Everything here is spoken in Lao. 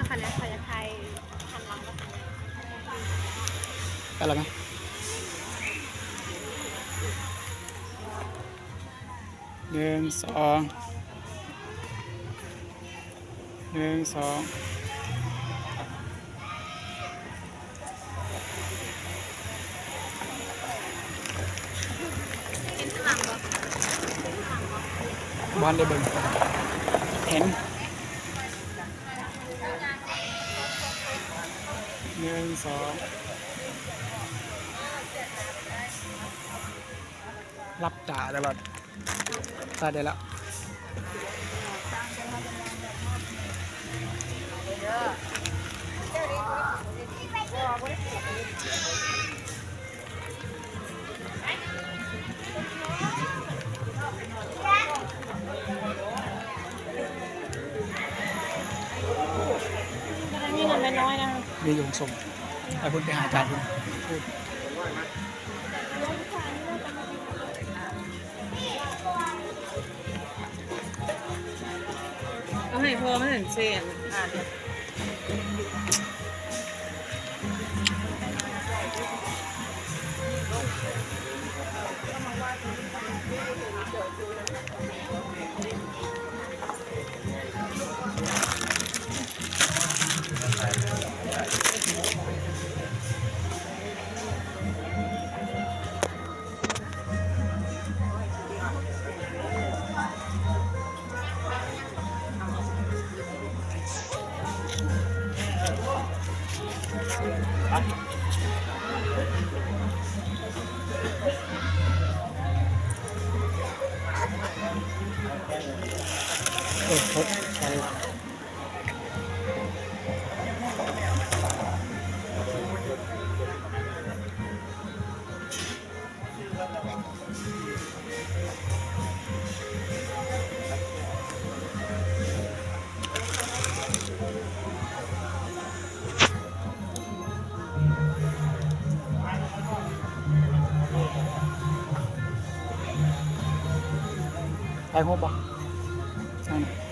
ຄັນຢາກ ຄັນຢາກຖ່າຍຫັນຫຼັງກໍ ໄປແລ້ວໄງ? ໜຶ່ງ ສອງ ໜຶ່ງ ສອງ ບໍ່ທັນໄດ້ເບິ່ງ ເຫັນ ໜຶ່ງ ສອງ ຫຼັບຕາຕະຫຼອດ. ໄດ້ ໄດ້ແລ້ວ. ມີເງິນນ້ອຍໆນະ ມີຢູ່ສົ່ງ ໄປພຸ້ນ ໄປຫາຈານພຸ້ນ. ເອົາໃຫ້ພໍ່ມັນເຫັນເຊນ ອ່ານ. ໂອ້ໂຫ ໄປ. ຖ່າຍຮູບບໍ່? ນັ້ນ.